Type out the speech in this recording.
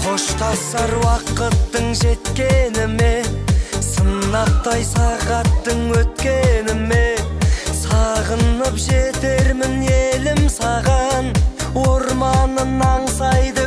Қоштасар уақыттың жеткені ме, сынақтай сағаттың өткені ме? Сағынып жетермін, елім, саған, орманын аңсайды.